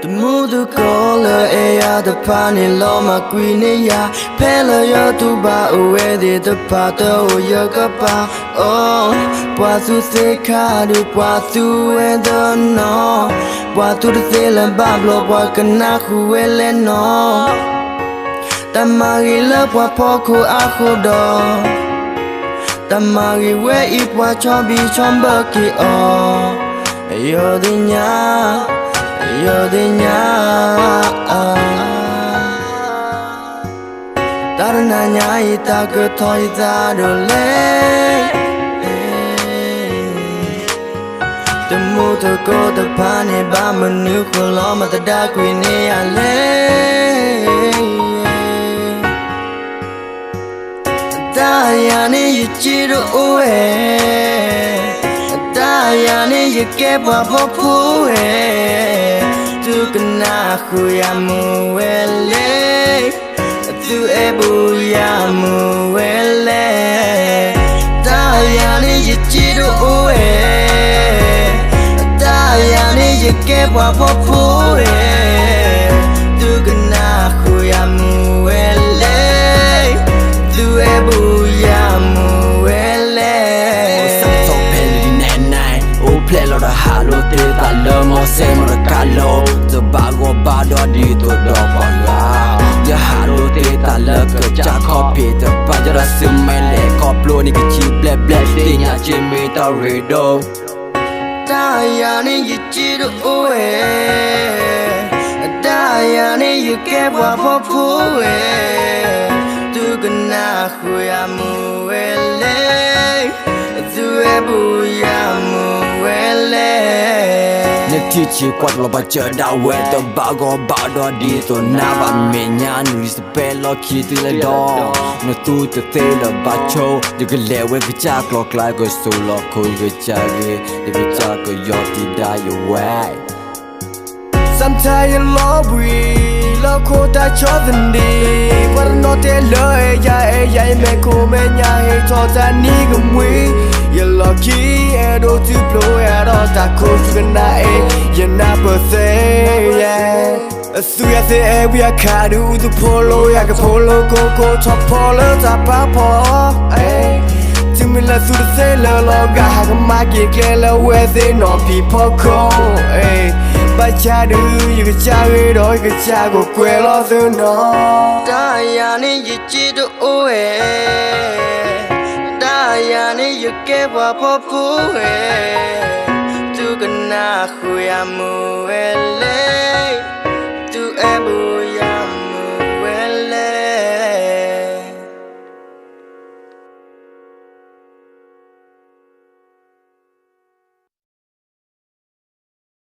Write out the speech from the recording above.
တမူတကိးလၢအဲၣ်ယၤတဖၣ်န့ၣ် လီၤမၢ်ကွံာ်န့ၢ်ယၤ, ဖဲလၢယတူၢ်ဘၣ်အဝဲသ့ၣ်တဖၣ် တအိၣ်ယကပၤအီၤ, ပှၤသူသ့ၣ်ခါဒုး ပှၤသူဝဲတနီၤ, ပှၤသူတသ့လၢၤဘၣ်ဘျီ ပှၤကနၣ်ဃုာ်ဝဲလဲၣ်နီၤ, တၢ်မၤဂ့ၤလၢပှၤဖီခိၣ်အဃိဒီး တၢ်မၤဂ့ၤဝဲအံၤ ပှၤဆီဘံၣ်ဆီဘၢက့ၤအီၤ, ယသ့ၣ်ညါ, ယသ့ၣ်ညါ, တၢ်တနၤညါအံၤ တၢ်ကထီၣ်ယသးဒိၣ်လဲၣ်. တမူတကိးတဖၣ်န့ၣ် ဘၣ်မနုၤဃိလီၤ မၤသဒါကွံာ်န့ၢ်ယၤလဲၣ်. တၢ်ယၤန့ၣ်ယစ့တအိၣ်ဝဲ, တၢ်ယၤန့ၣ်ယကဲပှၤဖီဖိဝဲ, သုကနၣ်ဃုာ်ယၤမုာ်ဝဲလဲၣ်, သုအဲၣ်ဘူၣ်ယၤမုာ်ဝဲလဲၣ်. တၢ်ယၤန့ၣ်ယစ့တအိၣ်ဝဲ, တၢ်ယၤန့ၣ်ယကဲပှၤဖီဖိဝဲ, သုကနၣ်ဃုာ်ယၤမုာ်ဝဲလဲၣ်, သုအဲၣ်ဘူၣ်ယၤမုာ်ဝဲလဲၣ်. အိၣ်ဖျဲၣ်လီၤဒီးဟးလိာ်တ့ၢ်သးလၢ မီစဲမီတကးလီၤ, တဘၣ်ဂီၤဘၣ်ဒီးဒ်သိးဒီးပှၤဂၤ, ယဟးလိာ်တ့ၢ်သးလၢကစၢ်ခီၣ်ဖံးတဖၣ် ယဒီးဆူမဲာ်လဲၣ်ခီဖျိန့ၣ် ကဆံဘျဲၣ်ဘျဲၣ် သ့ၣ်ညါက့ၤမ့ၢ်တၢ်ရ့ဒိၣ်. တၢ်ယၤန့ၣ်ယစ့တအိၣ်ဝဲ, တၢ်ယၤန့ၣ်ယကဲပှၤဖီဖိဝဲ, သုကနၣ်ဃုာ်ယၤမုာ်ဝဲလဲၣ်, သုအဲၣ်ဘူၣ်ယၤမုာ်ဝဲလဲၣ်. နထံၣ်ဆံးကွၢ်တလီၤပှၤစၢၤဒၣ်ဝဲ တဘၣ်ဂီၤဘၣ်ဒီးဒ်သိးနၤဘၣ် မဲာ်ညါနုၤ စပဲလီၢ်ခံတုၤလၢဒီး, နသူတသ့လၢၤဘၣ်ဆိ, ယကလဲၤဝဲကစၢ်ကျိၤကျါ ယကစိာ်လီၤခိၣ်ယကစၢ်ဂ့ၤ, ယကစၢ်ကယီတံာ်ဒါယဝဲ စၢ်မထါယလီၤဘှံး လၢခိတၢ်ဆီသနံး, ပှၤတနီၤတဲလၢအဲၣ်ယၤ အဲၣ်ယၤ ယမဲာ်ခိၣ်မဲာ်ညါ ဟ့ၣ်ထီၣ်တၢ်နံၤကမှံ, ယလီၢ်ခံအဲၣ်ဒိးစုဖျိယၤဒီး တၢ်ခိၣ်ဆူကနၣ်အ့ၣ် ယနၢ်ပၢၢ်သ့ယဲ အသူယၤသ့အဲၣ်ဝံအခါဒုး အူသူဖိလိယၤ ကဖိလိကိကိ ထီၣ်ဖီလၢတၢ်ပာ်ဖီၣ် တုၤမ့ၢ်လၢသုတသ့လၢၤလီၤ ကဟးကမၣ်က့ၤကျဲလၢဝဲသ့ၣ်နီၣ်ဖံးဖီခိၣ်, ဘၣ်ဆၣ်ဒုး ယကစၢ်ဂ့ၤဒီး ယကစၢ်ကကွဲးလီၤသုနီၣ်, တၢ်ယၤန့ၣ်ယစ့တအိၣ်ဝဲ, တၢ်ယၤန့ၣ်ယကဲပှၤဖီဖိဝဲ, သုကနၣ်ဃုာ်ယၤမုာ်ဝဲလဲၣ်